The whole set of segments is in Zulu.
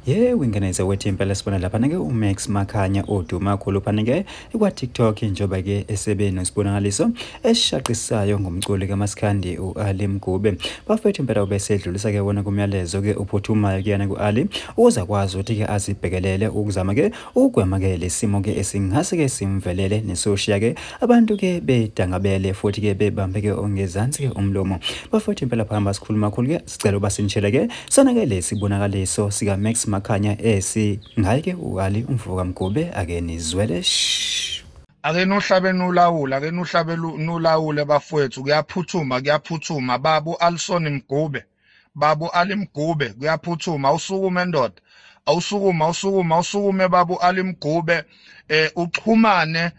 Yebo, ingane zakwethu, impela sibona laphana-ke uMax Makhanya oduma kakhulu phana-ke kwa-TikTok, njengoba-ke esebe nesibonakaliso esishaqisayo ngomculi kaMaskandi u-Ali Mgube. Bafethu, impela ubesedlulisa-ke wona kumyalezo-ke uphuthumayo kuyena ku-Ali, ukuze akwazi ukuthi-ke azibhekelele ukuzama-ke ukugwema-ke lesimo-ke esingase-ke simvelele nesoshiya-ke abantu-ke bedangabele futhi-ke bebambe-ke ongezansi-ke umlomo. Bafethu, impela phamba sikhuluma kakhulu-ke, sicela uba sinitshele-ke sona-ke lesibonakaliso sika-Max Makhanya esingayi-ke u-Ali umfoka Mgube. Ake nizwele. Ake nuhlabe nulawule, ake nuhlabe nulawule bafowethu, kuyaphuthuma, kuyaphuthuma. Babu Alson Mgube, babu Ali Mgube, kuyaphuthuma. Awusukume ndoda, awusukume, awusukume, awusukume babu Ali Mgube, uxhumane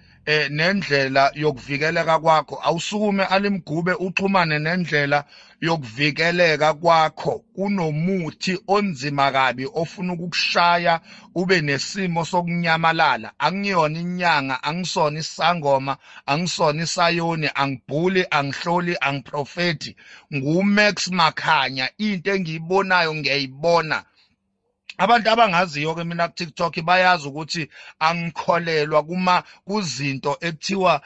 nendlela yokuvikeleka kwakho. Awusukume Ali Mgube, uxhumane nendlela yokuvikeleka kwakho. Kunomuthi onzima kabi ofuna ukukushaya ube nesimo sokunyamalala. Angiyona inyanga, angisona isangoma, angisona isayoni, angibhuli, angihloli, angiprofeti. NguMax Makhanya, into engiyibonayo ngiyayibona. Abantu abangaziyo ke mina ku TikTok bayazi ukuthi angikholelwa kuma kuzinto ekuthiwa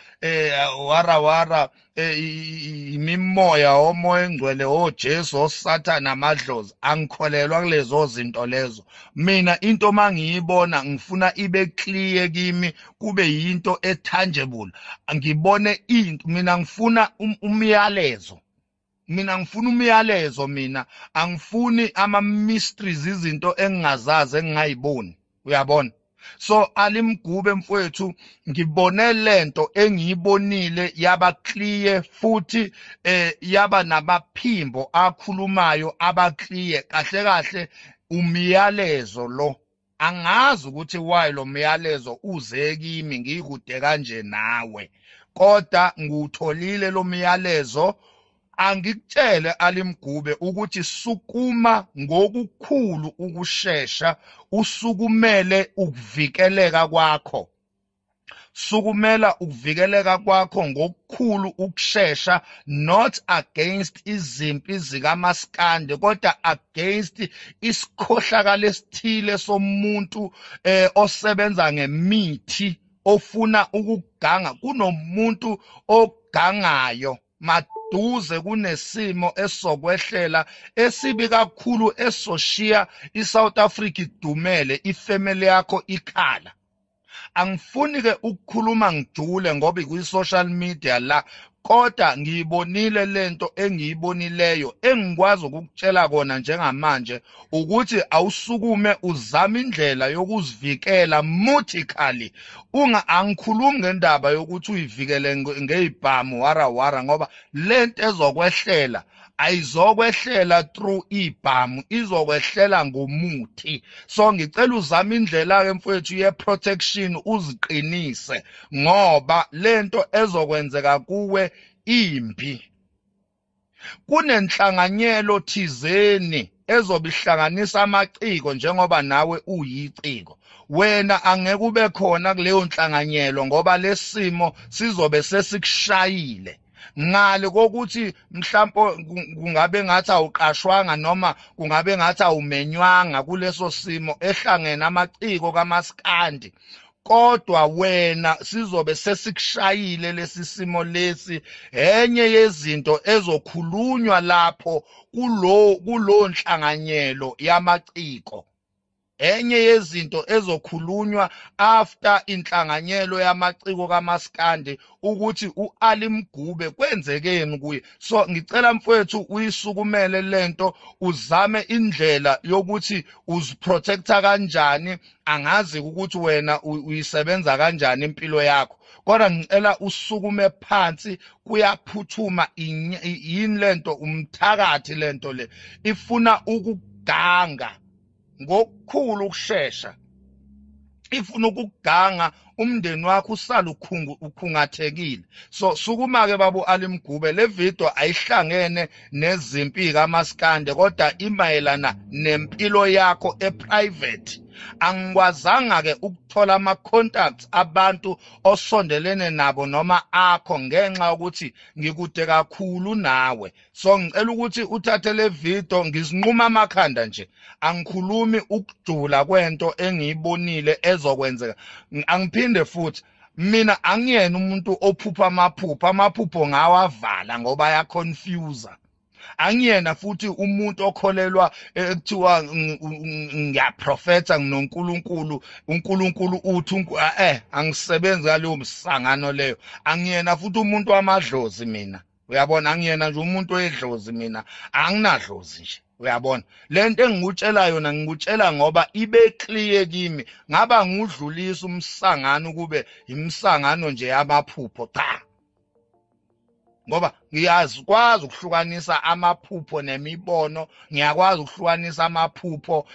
wara wara, imimoya, omoya engcwele, oJesu, oSathana, amadlozi. Angikholelwa kulezo zinto lezo. Mina into mangiyibona ngifuna ibe clear kimi, kube yinto etangible, ngibone into. Mina ngifuna umyalezo, mina ngifuna umyalezo, mina angifuni ama mysteries, izinto engingazazi, engingayiboni, uyabona? So Ali Mgube mfowethu, ngibone lento engiyibonile yaba clear futhi yaba namaphimbo akhulumayo aba clear. Kahle kahle umyalezo lo, angazi ukuthi why lo myalezo uze kimi ngikude kanje nawe, kodwa ngiwutholile lo myalezo. Angikutshele Ali Mgube ukuthi sukuma ngokukhulu ukushesha, usukumele ukuvikeleka kwakho. Sukumela ukuvikeleka kwakho ngokukhulu ukushesha, not against izimpi zikaMaskandi, kodwa against isikhohlakalo esithile somuntu osebenza ngemithi, ofuna ukuganga. Kunomuntu ogangayo maduze, kunesimo esokwehlela esibi kakhulu esoshiya iSouth Africa idumele, ifamily yakho ikhala. Angifuni ke ukukhuluma ngijule ngoba ikwi-social media la, kodwa ngiyibonile lento engiyibonileyo. Engikwazi ukukutshela kona njengamanje ukuthi awusukume uzame indlela yokuzivikela mutically. Unga angikhulumi ngendaba yokuthi uyivikele ngezibhamu wara wara, ngoba lento ezokwehlela ayizokwehlela through ibhamu, izokwehlela ngomuthi. So ngicela uzame indlela ke mfowethu ye protection, uziqinise, ngoba lento ezokwenzeka kuwe imbi. Kunenhlanganyelo thizeni ezobihlanganisa amaciko, njengoba nawe uyiciko. Wena angeke ube khona kuleyo nhlanganyelo ngoba lesimo sizobe sesikushayile. Ngale kokuthi mhlampo kungabe ngathi awuqashwanga noma kungabe ngathi awumenywanga kuleso simo ehlangene amaciko kaMaskandi, kodwa wena sizobe sesikushayile lesi simo lesi. Enye yezinto ezokhulunywa lapho kulo nhlanganyelo yamaciko, enye yezinto ezokhulunywa after inhlanganyelo yamaciko kaMaskandi, ukuthi uAli Mgube kwenzekeni kuye. So ngicela mfowethu uyisukumele lento, uzame indlela yokuthi uziprotecta kanjani. Angazi ukuthi wena uyisebenza kanjani impilo yakho, kodwa ngicela usukume phansi, kuyaphuthuma. Yini lento? Umthakathi lento le, ifuna ukuganga ngokukhulu ukushesha, ifuna ukuganga. Umndeni wakho usala ukhungathekile. So sukuma ke baba uAli Mgube, le video ayihlangene nezimpi kaMaskande kodwa imayelana nempilo yakho eprivate. Angikwazanga ke ukuthola ama contacts abantu osondelene nabo noma akho ngenxa yokuthi ngikude kakhulu nawe. So ngicela ukuthi uthathe le video, ngizinquma amakhanda nje, angikhulumi ukujula kwento engiyibonile ezokwenzeka. Angiphinde futhi, mina angiyena umuntu ophupha amaphupho, amaphupho ngawavala ngoba ayaconfuse. Angiyena futhi umuntu okholelwa ekuthiwa ngiyaprofetha nginoNkulunkulu, uNkulunkulu uthi angisebenzi ngaleyo msangano leyo. Angiyena futhi umuntu wamadlozi mina, uyabona, angiyena nje umuntu wedlozi mina, anginadlozi nje, uyabona. Lento engikutshela yona ngikutshela ngoba ibe clear kimi, ngaba ngudlulisa umsangano kube imsangano nje yamaphupho, cha, ngoba ngiyazikwazi ukuhlukanisa amaphupho nemibono, ngiyakwazi ukuhlukanisa amaphupho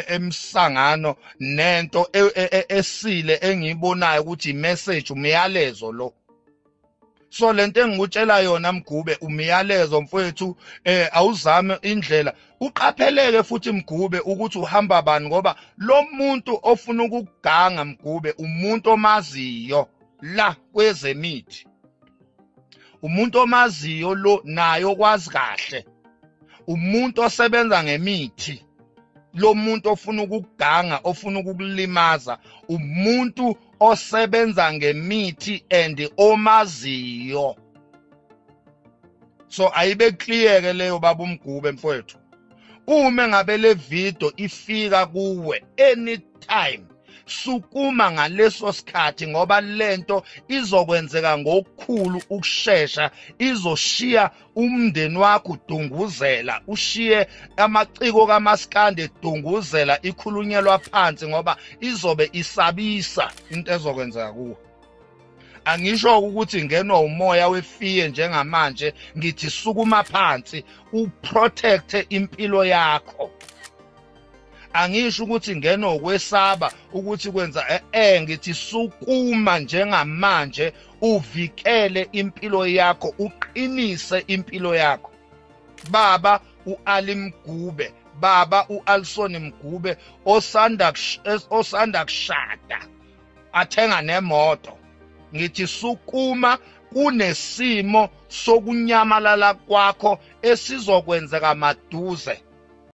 emsangano nento esile engiyibonayo ukuthi imessage, umyalezo lo. So lento engikutshela yona Mgube, umyalezo mfowethu, awuzame indlela, uqapheleke futhi Mgube ukuthi uhamba bani, ngoba lo muntu ofuna ukuganga Mgube umuntu omaziyo la kwezemithi, umuntu omaziyo lo naye okwazi kahle, umuntu osebenza ngemithi. Lo muntu ofuna ukuganga, ofuna ukukulimaza, umuntu osebenza ngemithi and omaziyo. So ayibe clear ke leyo baba uMgube mfowethu. Uma ngabe le video ifika kuwe anytime, sukuma ngaleso sikhathi, ngoba lento izokwenzeka ngokukhulu ukushesha, izoshiya umndeni wakho udunguzela, ushiye amaciko kaMaskande edunguzela, ikhulunyelwa phansi, ngoba izobe isabisa into ezokwenzeka kuwe. Angisho ukuthi ngenwa umoya wefiye njengamanje, ngithi sukuma phansi uprotecte impilo yakho. Angisho ukuthi ngeno ukwesaba ukuthi kwenza ngithi sukuma njengamanje uvikele impilo yakho, uqinise impilo yakho. Baba uAli Mgube, baba uAlson Mgube osanda kushada athenga nemoto, ngithi sukuma, kunesimo sokunyamalala kwakho esizokwenzeka maduze.